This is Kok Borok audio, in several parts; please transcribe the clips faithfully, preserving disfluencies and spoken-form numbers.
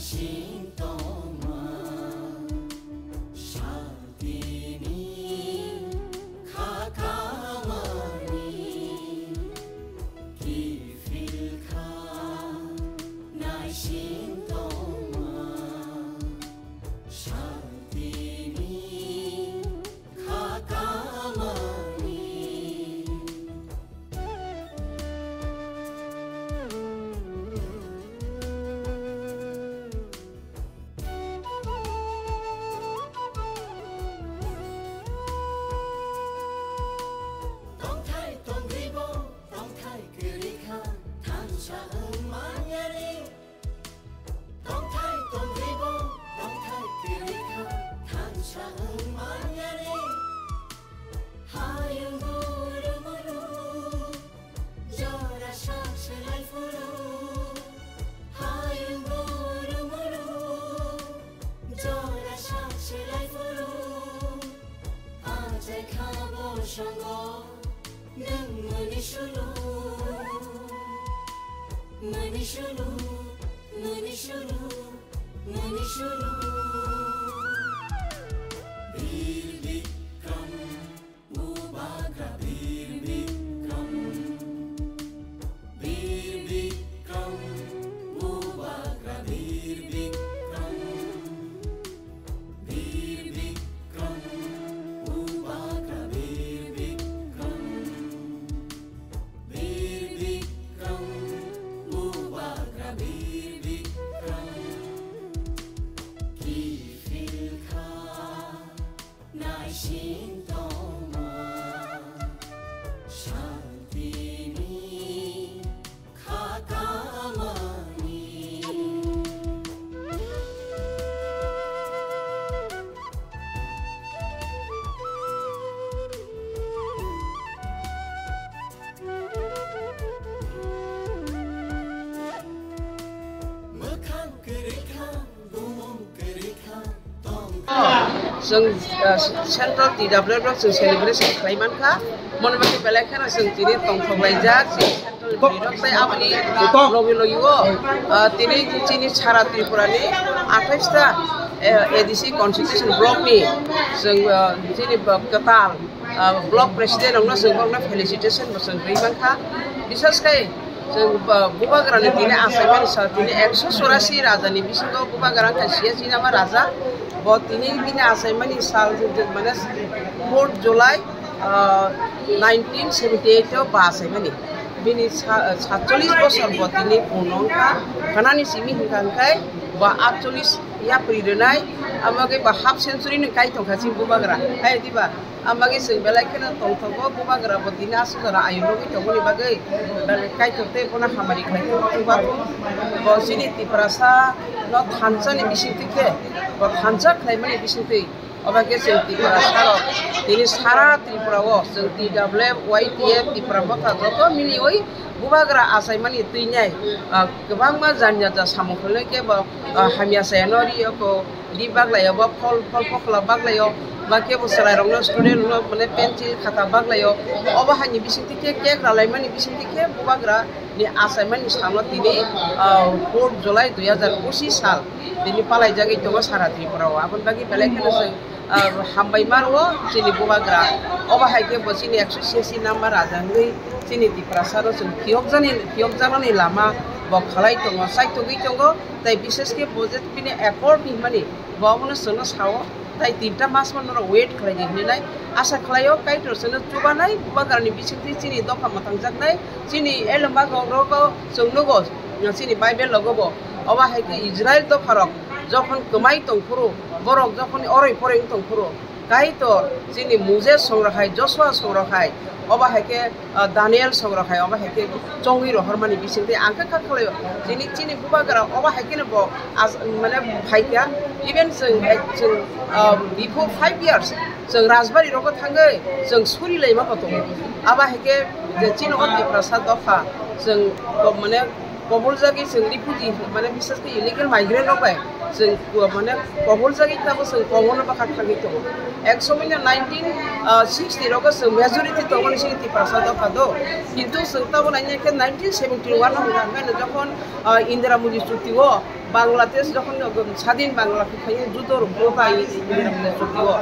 Sintoma shaltini khakamani kiphilkha nai sintoma shaltini khakamani. Tongthai tongribo, tongthai kwrwikha, thansa wng manyani. Tongthai tongribo, tongthai kwrwikha, thansa wng manyani. Hayung guru muru, jora sak selai phuru. Hayung guru muru, jora sak selai phuru. Ajai khabo songo, nwng muni sulu. Muni sulu, muni sulu, muni sulu. Bir Bikram, Bubagra Bir Bikram. Bir Bikram, Bubagra Bir Bikram. Bir Bikram, Bubagra Bir Bikram. Bir Bikram, Bubagra Bir Bikram. Kiphilkha nai sintoma shaltini khakamani. Mwkhang kwrwikha, bumung kwrwikha, tongkha. Chwng, ah, Central T W F rok chwng celebration khlai mankha. Moni bagwi belai kheno chwng tini tongthok laijak, chini Central T W F rok tei aboni logi logi o, ah, tini chini sara Tripura ni athais ta, eh, A D C constitution block ni chwng, ah, chini, ah, kwtal, ah, block president rokno chwng borokno felicitation bo chwng rwi mankha. Bisas khai chwng, ah, Bubagra ni tini achaimani sal, tini ekso chorasi raja ni bisingo Bubagra wngkha siya sinama raja. Bo tini bini achaimani sal, mane fourth July, ah, nineteen seventy eight o ba achaimani. Bini sa-, satchollish bosor bo tini purno wngkha. Khanani simi hinkha hinkhai bo atchollish yapri rwnai, amo khe bo half century ni kai tongkha chini Bubagra. Hai diba? Amo khe chwng belai kheno tongthogo, Bubagra bo tini aswk jora ayuk nugwi tongmani bagwi belai kaitor tei bono hamari khlai tongma thung. Bo chini Tiprasa no thansa ni bisingtwi khe, bo thansa khlaimani bisingtwi, obo khe chwng Tiprasa rok tini sara Tripura o chwng T W F, Y T F, Tipra Motha joto miliwi Bubagra achaimani twinai, ah, kwbangma jani jata samung khlainai khe bo, ah, hamya chaya no ri o ko, ri baglai o, bo phol, phol pokla baglai o, ba kebo chwrai rok no, student rok no mane pencil khata baglai o, obo hai ni bisingtwi khe cake ralai mani bisingtwi khe Bubagra ni achaimani salo tini, ah, fourth July dui hazar pochis sal tini palaijagwi tongo sara Tripura o. Aboni bagwi belai kheno chwng, ah, hambai maro chini Bubagra. Obo hai khe bo chini ekso siyasi number raja wngwi chini Tiprasa no chwng phiyokjani, phiyokjaknani lama bo khalai tongo, chaitogwi tongo. Tai bishes khe bo je bini accord ni hwnmani bo abono chwngno sao. Tai tinta mas man norok wait khlai di hinwi nai. Asa khlaio Kaitor chwngno chubanai, Bubagrani bisingtwi chini dopha mwthangjaknai, chini elembak rok rogo chwng nugo, chini Bible rogo bo. Obo hai khe Israel dopha rok jokhon kwmai tong phuru, borok jokhon oroi poroi wng tong phuru, Kaitor chini Moses song rok hai, Joshua song rok hai, obo hai khe, ah, Daniel song rok hai, obo hai khe chongwi rohormani bisingtwi ang khe kha khlaio. Chini, chini Bubagra obo hai kheno bo as-, mane phaikha, even chwng, chwng, um, before five years chwng Rajbari rogo thangwi chwng suri laima bo tongo. Abo hai khe je chini o Tiprasa dopha chwng ko-, mane koboljagwi chwng refugee, mane bisas khe illegal migrant rok bai chwng ko-, mane koboljagwi tamo chwng komono bwkha thangwi tongo. Ek somoi no nineteen sixty rogo chwng majority tongmani chini Tiprasa dopha do. Kintu chwng tamo naina khe nineteen seventy one no hwnka hwnkheno jokhon, ah, Indira Modi chukti o Bangladesh jokhon sadin Bangladesh khaye judo rok bo bai chukio.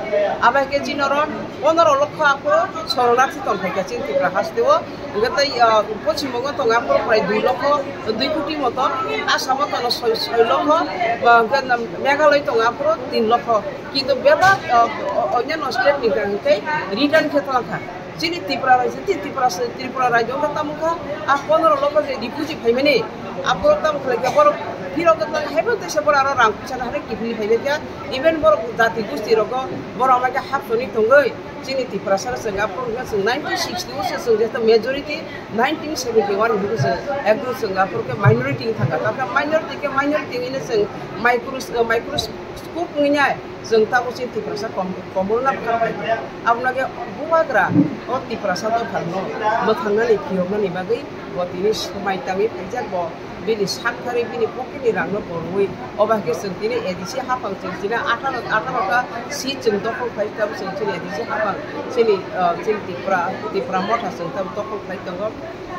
Abai ke chini oro pondro lokho aphuru soronarthi tongkha chini Tripura hasteo. Hwnkhe tei, ah, Poschim Bongo tongo aphuru prai dui lokho, dui koti moto, Assam o tongo soi, soi lokho, ba hwnkhe Meghalaya tongo aphuru tin lokho. Kintu bebak, ah, o-, onyanno state ni hwnkhe return khe tongkha. Chini Tripura rajyo, ti Tripura se, Tripura rajyo wngkha tamo kha, a pondro lokho je refugee phaimani, aphuru tamo khlai kha borok phirok wngkha, haibo teisa borok aro rang puisa no hwnwi kiphilwi phaibai kha, even borok jati gosti rogo borok amai khe hapsoni tongwi chini Tiprasa no chwng aphuru wngkha chwng nineteen sixty o se chwng jeto majority nineteen seventy one hinwi chwng ekdom chwng aphuru khe minority wngkha, minority khe minority hinwi chwng micro, microscope wngya. Chwng tabuk chini Tiprasa kom-, komorna bwkha khlai tongo. Aboni bagwi bubagra o Tiprasa dopharno mwthangnani phiyoknani bagwi bo tini swmai tangwi phaijak, bo bini sak thari bini pocket ni rangno bo rwui. Obo hai khe chwng tini A D C haphang chwng chini atharo, atharo ta seat chwng dokhol khlai tabuk chwng chini A D C haphang chini, ah, chini Tipra, Tipra motha chwng tabuk dokhol khlai tongo,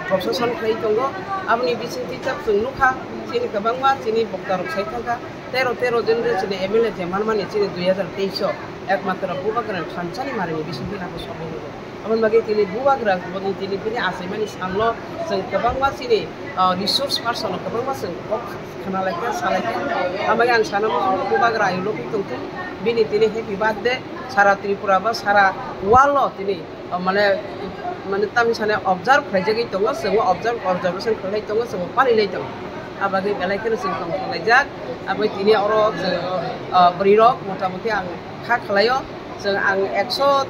proshashan khlai tongo. Aboni bisingtwi tabuk chwng nukha chini kwbangma chini boktarok sai thangkha. Tero, tero jon je chini M L A je manmani chini dui hazar teis o ekmatro bubagrani thansa ni marini bisingtwi nangkhe sobo hwnwi. Aboni bagwi tini bubagra boni tini bini achaimani salno chwng kwbangma chini, ah, resource person no kwbangma chwng kok khna laikha, sa laikha. Aboni bagwi ang sana muchungo bubagra ayuk logwi tongthung, bini tini happy birthday sara Tripura ba sara world o tini, ah, mane, mane tamni sani observe khlaijagwi tongo, chwngbo observe, observation khlai tongo, chwngbo palilai tongo. Aboni bagwi belai kheno chwng tongthok laijak. Aboni tini oro chwng, ah, bwrwi rok motamuti ang kha khlaio. Chwng ang ekso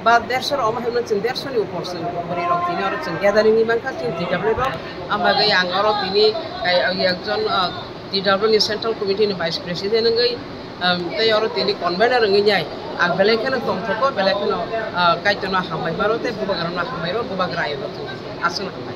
ba derso rok omo hai mano chwng derso ni upor chwng bwrwi rok tini oro chwng gathering ni mankha chwng T W rok. Aboni bagwi ang oro tini, eh, ekjon, ah, T W ni central committee ni vice president wngwi, um, tei oro tini convener wngwi nai. Ang belai kheno tongthogo, belai kheno, ah, Kaitorno hambai mano tei bubagrano hambai rw, bubagra ayuk rok chwng aswkno hambai.